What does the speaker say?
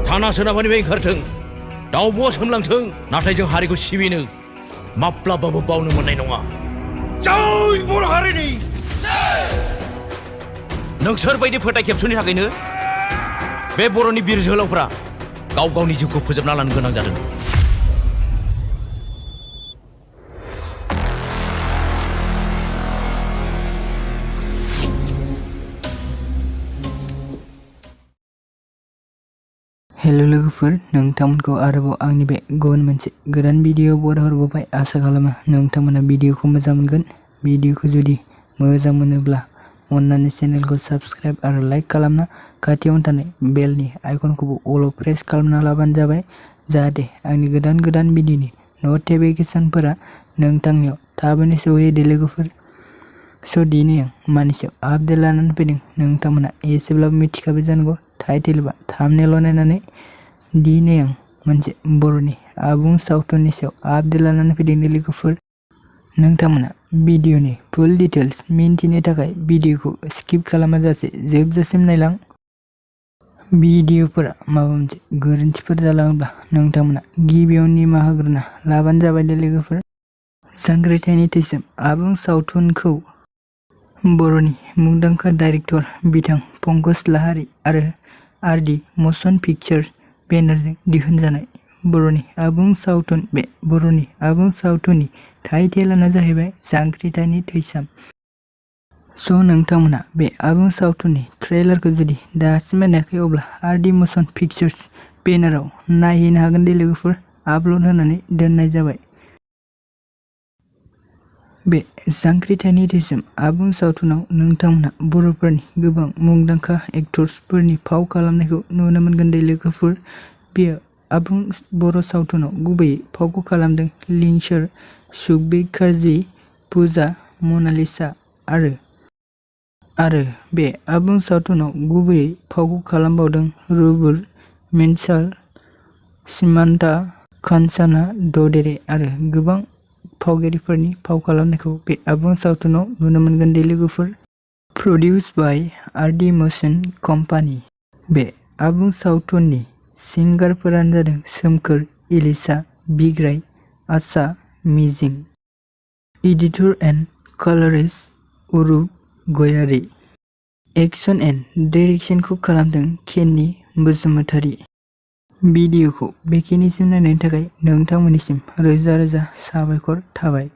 थाना सोनाबनिफ्राय ओंखारथों दाउब'आ सोमलांथों नाथाय जों हारिखौ सिबिनो माब्लाबाबो बावनो मोननाय नङा। जय बर' हारिनि नोंसोर बायदि फोथाय खेबस'नि थाखायनो बे बर'नि बिर जोहोलावफ्रा गाव गावनि जिउखौ फोजोबना लानो गोनां जादों। हेलो लोगोफोर, नोंथांमोनखौ आरोबाव आंनि बे गुबुन मोनसे गोदान भिडिअ बरायहरबाय। आसा खालामो नोंथांमोना भिडिअखौ मोजां मोनगोन। भिडिअखौ जुदि मोजां मोनोब्ला अन्नानै चेनेलखौ साबस्क्राइब आरो लाइक खालामना खाथियावनो थानाय बेलनि आइकनखौबो अल प्रेस खालामना लाबानो जाबाय, जाहाथे आंनि गोदान भिडिअनि नटिफिकेशनफोरा नोंथांनियाव थाबैनो सौहैयो लोगोफोर। स' दिनै आं मानि सायाव आपडेट लानानै फैदों नोंथांमोना एसेब्लाबो मिथिखाबाय जानांगौ टाइटेल बा थाम्बनेइल नायनानै। दिनै आं मोनसे बर'नि आबुं सावथुननि सायाव आपडेट लानानै फैदों लोगोफोर। नोंथांमोना भिडिअनि फुल डिटेल्स मिन्थिनो थाखाय भिडिअखौ स्किप खालामाजासे जोबजासिम नायलां। भिडिअफोरा माबा मोनसे गोरोन्थिफोर जालाङोब्ला नोंथांमोना गिबियावनो निमाहा होग्रोना लाबानो जाबाय लोगोफोर। जांख्रिथायनि तैस्वम आबुं सावथुनखौ बर'नि मुंदांखा डाइरेक्टर बिथां पंकज लाहारी आरो आरडि मशन पिक्चार्स बेनारजों दिहुनजानाय बर'नि आबुं सावथुन। बे बर'नि आबुं सावथुननि टाइटेलानो जाहैबाय जांख्रिथायनि तैस्वम। स' नोंथांमोना बे आबुं सावथुननि ट्रेलारखौ जुदि दासिम नायाखै अब्ला आरडि मशन पिक्चार्स बेनाराव नायहैनो हागोन लोगोफोर। आपल'ड होनानै दोननाय जाबाय। बे जांख्रिथायनि तैस्वम आबुं सावथुनाव नोंथांमोना बर'फोरनि गोबां मुंदांखा एक्टर्सफोरनि फाव खालामनायखौ नुनो मोनगोन लोगोफोर। बेयो आबुं बर' सावथुनाव गुबैयै फावखौ खालामदों लिंसार, सुकबीर कार्जी, पूजा, मनालिसा आरो बे आबुं सावथुनाव गुबैयै फावखौ खालामबावदों रुबुल, मिनसाल, सिमान्ता, कंचना ददेरे आरो गोबां फावगिरिफोरनि फाव खालामनायखौ बे आबुं सावथुनाव नुनो मोनगोन लोगोफोर। प्रडिउस बाय आरडि मशन कम्पानि। बे आबुं सावथुननि सिंगारफोरानो जादों सोमखोर, Elisa, Bigrai, Asha, Mijing. Editor and colourist Arup Gayari. Action and डाइरेक्सनखौ खालामदों केन्नि बसुमतारी। भिडिअखौ बेखिनिसिम नायनायनि थाखाय नोंथांमोननिसिम रोजा रोजा साबायखर थाबाय।